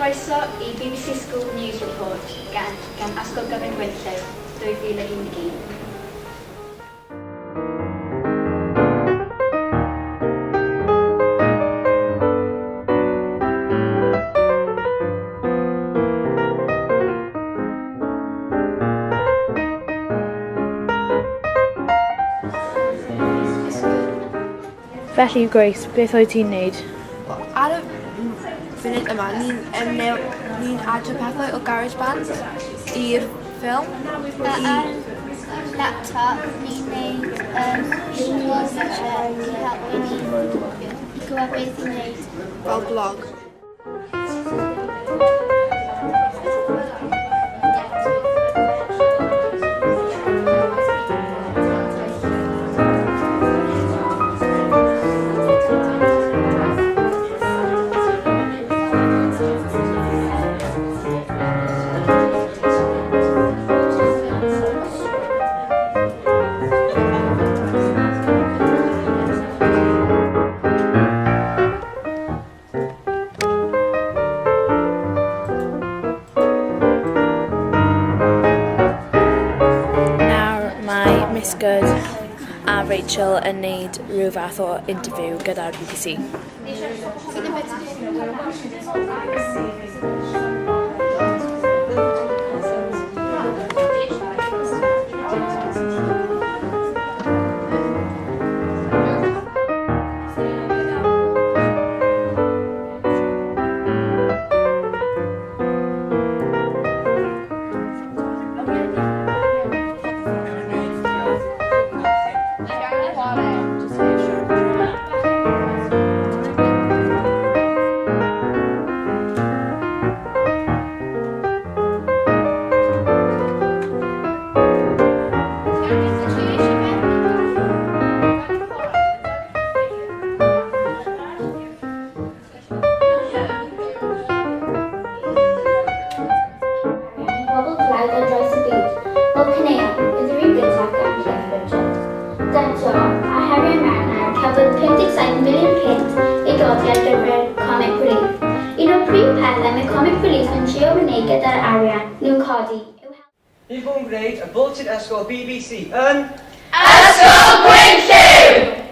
Croeso i BBC School News Report gan gan Ysgol Gyfun Gwynllyw 2011. Felly, Grace, beth wyt ti'n neud? Wel, ar y funud yma, ni'n um, ni adio pethau o GarageBand i'r ffilm. Ar laptop, ni'n neud um, i helpu ni i gwybod beth i wneud. Fel blog. Nawr mae Miss Good a Rachel yn neud rhyw fath o interview gyda'r BBC. Pobl dlawd ar draws y byd, bob caneuon, oedd yr un gyntaf gan Cliff Richard. Eto, a heriau mewn nawr, cafodd 57 miliwn punt ei godi ar gyfer Comic Relief. Un o'r prif pethau mae Comic Relief yn trio wneud gyda'r arian nhw'n codi yw helpu Ni'n bod yn gwneud y Bwletin Ysgol BBC yn Ysgol Gwynllyw!